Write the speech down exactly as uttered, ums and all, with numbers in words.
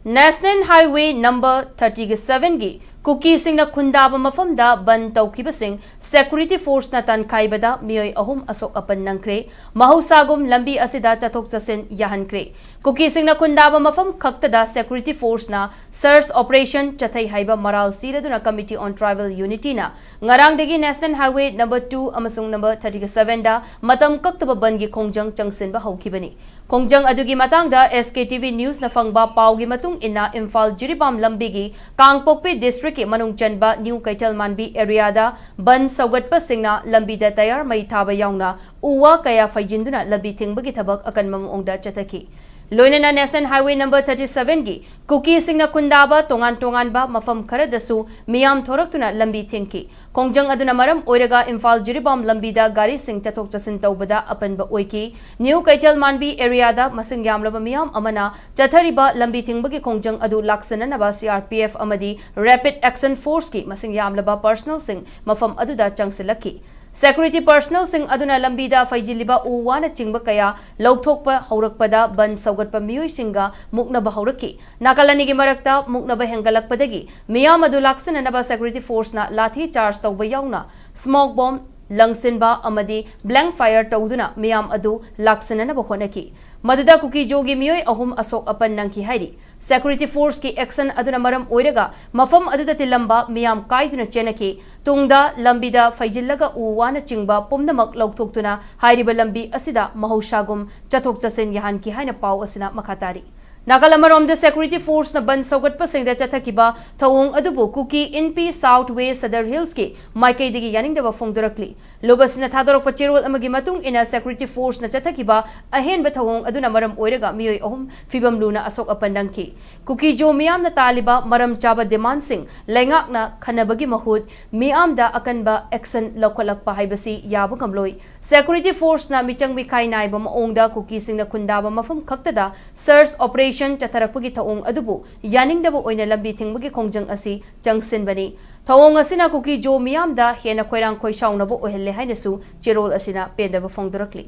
National Highway number thirty seven ꯒꯤ ꯀꯨꯀꯤꯁꯤꯡꯅ ꯈꯨꯟꯗꯥꯕ ꯃꯐꯝꯗ ꯕꯟ ꯇꯧꯈꯤꯕꯁꯤꯡ security force ꯅ ꯇꯥꯟꯈꯥꯏꯕꯗ ꯃꯤꯑꯣꯏ ꯑꯍꯨꯝ ꯑꯁꯣꯛ ꯑꯄꯟ ꯅꯪꯈ꯭ꯔꯦ꯫ ꯃꯍꯧꯁꯥꯒꯨꯝ ꯂꯝꯕꯤ ꯑꯁꯤꯗ ꯆꯠꯊꯣꯛ ꯆꯠꯁꯤꯟ ꯌꯥꯍꯟꯈ꯭ꯔꯦ꯫ ꯀꯨꯀꯤꯁꯤꯡꯅ ꯈꯨꯟꯗꯥꯕ ꯃꯐꯝ ꯈꯛꯇꯗ security force ꯅ search operation ꯆꯠꯊꯩ ꯍꯥꯏꯕ ꯃꯔꯥꯜ ꯁꯤꯔꯗꯨꯅ Committee on Tribal Unity ꯅ ꯉꯔꯥꯡꯗꯒꯤ National Highway number two ꯑꯃꯁꯨꯡ number thirty seven ꯗ ꯃꯇꯝ ꯀꯛꯇꯕ ꯕꯟꯒꯤ ꯈꯣꯡꯖꯪ ꯆꯪꯁꯤꯟꯕ ꯍꯧꯈꯤꯕꯅꯤ꯫ ꯈꯣꯡꯖꯪ ꯑꯗꯨꯒꯤ ꯃꯇꯥꯡꯗ S K T V News ꯅ ꯐꯪꯕ ꯄꯥꯎꯒꯤ ꯃꯇꯨꯡ ꯏꯟꯅ, ꯏꯝꯐꯥꯜ ꯖꯤꯔꯤꯕꯥꯝ ꯂꯝꯕꯤꯒꯤ ꯀꯥꯡꯄꯣꯛꯄꯤ district ꯀꯤ ꯃꯅꯨꯡ ꯆꯟꯕ New ꯀꯩꯊꯦꯜ ꯃꯥꯟꯕꯤ area ꯗ ꯕꯟ ꯁꯧꯒꯠꯄꯁꯤꯡꯅ ꯂꯝꯕꯤꯗ ꯇꯌꯥꯔ ꯃꯩ ꯊꯥꯕ ꯌꯥꯎꯅ ꯎ ꯋꯥ ꯀꯌꯥ ꯐꯩꯖꯤꯟꯗꯨꯅ ꯂꯝꯕꯤ ꯊꯤꯡꯕꯒꯤ ꯊꯕꯛ ꯑꯀꯟꯕ ꯃꯑꯣꯡꯗ ꯆꯠꯊꯈꯤ꯫ ꯂꯣꯏꯅꯅ National Highway number thirty seven ꯒꯤ ꯀꯨꯀꯤꯁꯤꯡꯅ ꯈꯨꯟꯗꯥꯕ ꯇꯣꯉꯥꯟ ꯇꯣꯉꯥꯟꯕ ꯃꯐꯝ ꯈꯔꯗꯁꯨ ꯃꯤꯌꯥꯝ ꯊꯣꯔꯛꯇꯨꯅ ꯂꯝꯕꯤ ꯊꯤꯡꯈꯤ꯫ ꯈꯣꯡꯖꯪ ꯑꯗꯨꯅ ꯃꯔꯝ ꯑꯣꯏꯔꯒ ꯏꯝꯐꯥꯜ ꯖꯤꯔꯤꯕꯥꯝ ꯂꯝꯕꯤꯗ ꯒꯥꯔꯤꯁꯤꯡ ꯆꯠꯊꯣꯛ ꯆꯠꯁꯤꯟ ꯇꯧꯕꯗ ꯑꯄꯟꯕ ꯑꯣꯏꯈꯤ꯫ New ꯀꯩꯊꯦꯜ ꯃꯥꯟꯕꯤ area ꯗ ꯃꯁꯤꯡ ꯌꯥꯝꯂꯕ ꯃꯤꯌꯥꯝ ꯑꯃꯅ ꯆꯠꯊꯔꯤꯕ ꯂꯝꯕꯤ ꯊꯤꯡꯕꯒꯤ ꯈꯣꯡꯖꯪ ꯑꯗꯨ ꯂꯥꯛꯁꯤꯟꯅꯅꯕ C R P F ꯑꯃꯗꯤ Rapid Action Force ꯀꯤ ꯃꯁꯤꯡ ꯌꯥꯝꯂꯕ personnel ꯁꯤꯡ ꯃꯐꯝ ꯑꯗꯨꯗ ꯆꯪꯁꯤꯜꯂꯛꯈꯤ꯫ Security personnel ꯁꯤꯡ ꯑꯗꯨꯅ ꯂꯝꯕꯤꯗ ꯐꯩꯖꯤꯜꯂꯤꯕ ꯎ ꯋꯥꯅ ꯆꯤꯡꯕ ꯀꯌꯥ ꯂꯧꯊꯣꯛꯄ ꯍꯧꯔꯛꯄꯗ ꯕꯟ ꯁꯧꯒꯠꯄ ꯃꯤꯑꯣꯏꯁꯤꯡꯒ ꯃꯨꯛꯅꯕ ꯍꯧꯔꯛꯈꯤ꯫ ꯅꯥꯀꯜ ꯑꯅꯤꯒꯤ ꯃꯔꯛꯇ ꯃꯨꯛꯅꯕ ꯍꯦꯟꯒꯠꯂꯛꯄꯗꯒꯤ ꯃꯤꯌꯥꯝ ꯑꯗꯨ ꯂꯥꯛꯁꯤꯟꯅꯅꯕ security force ꯅ ꯂꯥꯊꯤ charge ꯇꯧꯕ ꯌꯥꯎꯅ smoke bomb ꯂꯪꯁꯤꯟꯕ ꯑꯃꯗꯤ blank fire ꯇꯧꯗꯨꯅ ꯃꯤꯌꯥꯝ ꯑꯗꯨ ꯂꯥꯛꯁꯤꯟꯅꯅꯕ ꯍꯣꯠꯅꯈꯤ꯫ ꯃꯗꯨꯗ ꯀꯨꯀꯤꯖꯣꯒꯤ ꯃꯤꯑꯣꯏ ꯑꯍꯨꯝ ꯑꯁꯣꯛ ꯑꯄꯟ ꯅꯪꯈꯤ ꯍꯥꯏꯔꯤ꯫ Security force ꯀꯤ action ꯑꯗꯨꯅ ꯃꯔꯝ ꯑꯣꯏꯔꯒ ꯃꯐꯝ ꯑꯗꯨꯗ ꯇꯤꯜꯂꯝꯕ ꯃꯤꯌꯥꯝ ꯀꯥꯏꯗꯨꯅ ꯆꯦꯟꯅꯈꯤ꯫ ꯇꯨꯡꯗ ꯂꯝꯕꯤꯗ ꯐꯩꯖꯤꯜꯂꯒ ꯎ ꯋꯥꯅ ꯆꯤꯡꯕ ꯄꯨꯝꯅꯃꯛ ꯂꯧꯊꯣꯛꯇꯨꯅ ꯍꯥꯏꯔꯤꯕ ꯂꯝꯕꯤ ꯑꯁꯤꯗ ꯃꯍꯧꯁꯥꯒꯨꯝ ꯆꯠꯊꯣꯛ ꯆꯠꯁꯤꯟ ꯌꯥꯍꯟꯈꯤ ꯍꯥꯏꯅ ꯄꯥꯎ ꯑꯁꯤꯅ ꯃꯈꯥ ꯇꯥꯔꯤ꯫ ꯅꯥꯀꯜ ꯑꯃꯔꯣꯝꯗ, security force ꯅ ꯕꯟ ꯁꯧꯒꯠꯄꯁꯤꯡꯗ ꯆꯠꯊꯈꯤꯕ ꯊꯧꯑꯣꯡ ꯑꯗꯨꯕꯨ ꯀꯨꯀꯤ ꯏꯟꯄꯤ South West Sadar Hills ꯀꯤ ꯃꯥꯏꯀꯩꯗꯒꯤ ꯌꯥꯅꯤꯡꯗꯕ ꯐꯣꯡꯗꯣꯔꯛꯂꯤ꯫ ꯂꯨꯕꯁꯤꯅ ꯊꯥꯗꯣꯔꯛꯄ ꯆꯦꯔꯣꯜ ꯑꯃꯒꯤ ꯃꯇꯨꯡ ꯏꯟꯅ, security force ꯅ ꯆꯠꯊꯈꯤꯕ ꯑꯍꯦꯟꯕ ꯊꯧꯑꯣꯡ ꯑꯗꯨꯅ ꯃꯔꯝ ꯑꯣꯏꯔꯒ ꯃꯤꯑꯣꯏ ꯑꯍꯨꯝ ꯐꯤꯕꯝ ꯂꯨꯅ ꯑꯁꯣꯛ ꯑꯄꯟ ꯅꯪꯈꯤ꯫ ꯀꯨꯀꯤꯖꯣ ꯃꯤꯌꯥꯝꯅ ꯇꯥꯜꯂꯤꯕ ꯃꯔꯝ ꯆꯥꯕ demand ꯁꯤꯡ ꯂꯩꯉꯥꯛꯅ ꯈꯟꯅꯕꯒꯤ ꯃꯍꯨꯠ ꯃꯤꯌꯥꯝꯗ ꯑꯀꯟꯕ action ꯂꯧꯈꯠꯂꯛꯄ ꯍꯥꯏꯕꯁꯤ ꯌꯥꯕ ꯉꯝꯂꯣꯏ꯫ Security force ꯅ ꯃꯤꯆꯪ ꯃꯤꯈꯥꯏ ꯅꯥꯏꯕ ꯃꯑꯣꯡꯗ ꯀꯨꯀꯤꯁꯤꯡꯅ ꯈꯨꯟꯗꯥꯕ ꯃꯐꯝ ꯈꯛꯇꯗ search operation ꯆꯠꯊꯔꯛꯄꯒꯤ ꯊꯧꯑꯣꯡ ꯑꯗꯨꯕꯨ ꯌꯥꯅꯤꯡꯗꯕ ꯑꯣꯏꯅ ꯂꯝꯕꯤ ꯊꯤꯡꯕꯒꯤ ꯈꯣꯡꯖꯪ ꯑꯁꯤ ꯆꯪꯁꯤꯟꯕꯅꯤ꯫ ꯊꯧꯑꯣꯡ ꯑꯁꯤꯅ ꯀꯨꯀꯤꯖꯣ ꯃꯤꯌꯥꯝꯗ ꯍꯦꯟꯅ ꯈꯣꯏꯔꯥꯡ ꯈꯣꯏꯁꯥꯎꯅꯕ ꯑꯣꯏꯍꯜꯂꯦ ꯍꯥꯏꯅꯁꯨ ꯆꯦꯔꯣꯜ ꯑꯁꯤꯅ ꯄꯦꯟꯗꯕ ꯐꯣꯡꯗꯣꯔꯛꯂꯤ꯫